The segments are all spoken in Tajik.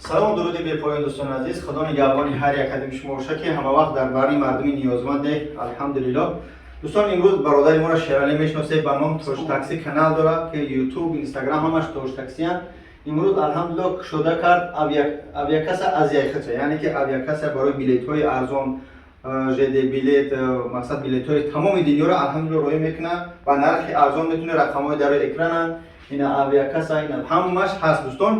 Салом, дуруди бепоён, дӯстони азиз. Худо нигаҳбони ҳар як кадоми шумо боша, ки ҳамавақт дар бари мардуми ниёзманде. Алҳамдулиллоҳ, дӯстон, имрӯз бародари моро Шералӣ мешиносед ба ном Тоҷ Такси. Канал дорад, ки Ютуб, Инстаграм, ҳамаш Тоҷ Таксиянд. Имрӯз, алҳамдулиллоҳ, кушода кард авиакасса Азияи хича, яъне ки авиакасса барои билетҳои арзон, ЖД билет, мақсад, билетҳои тамоми дунёро, алҳамдулиллоҳ, роҳӣ мекунад ба нархи арзон. Метавонед, рақамҳои дар экрананд. Ина авиакасса, ина ҳамаш ҳаст. Дӯстон,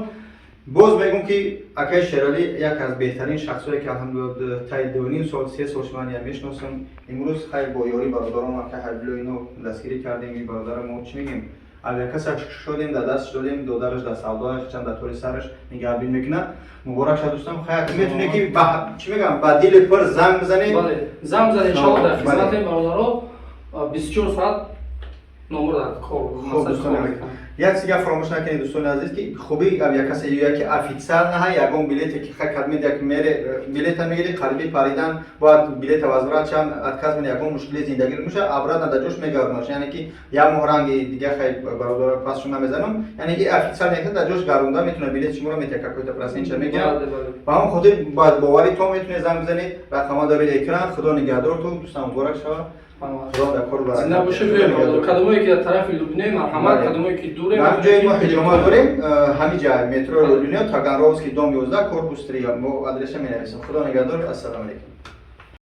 боз мегӯм, ки акаи Шералӣ як аз беҳтарин шахсое, ки, алҳамдулиллоҳ, таи 2,5 сол, 3 сол шуд, ман я мешиносам. Имрӯз, хайр, бо ёрии бародарон, ака Ҳабибулло, ино дастгирӣ кардем. Ин бародара мо, чӣ мегӯем, авиакасса шудем, дар даст додем. Додараш дар савдоаш чанд дар тори сараш нигаҳбин мекунад. Муборак шад, дӯстам. Хайр, метавонед, ки чӣ мегӯям, ба дили пур занг бизанед. Бале, занг бизанед, иншоалло, дар Бале. хизматем, бародаро. 24 соат номер дар кор. Хуб, дӯстони азиз, як чизга фаромӯш накунед, дӯстони азиз, ки хуби авиакасса яки официал наҳа. Ягон билете ки хай кадмед, як мере, билета мегири, қариби паридан, бояд билета возврат шан, отказ мени, ягон мушкили зиндагӣ меша, обратно дар ҷош мегардонаш. Яъне ки як моҳ ранги дига. Хай, бародаро, пасшон намезанам. Яъне ки официал некна, дар ҷош гардонда метавона, билет шуморо метия, какой-то процентша мегирад. Бале, бале. Ба ҳамон хотир бояд боварӣ то метавонед занг бизанед, рақамҳо дар рӯи экран. Худо нигаҳдортон, дӯстам, муборак шавад. Худо дар кор баракат. Зинда бошед, биёед, бародаро. Кадомое ки дар тарафи Лубне, марҳамат. Бале. Кадомое ки дуре. Ҳамин ҷои мо ҳиҷома дорем, ҳамин ҷай, метро Люблино, Таганроговский, дом 11, корпус 3. Мо адреса менависем. Худо нигаҳдор, ассалому алайкум.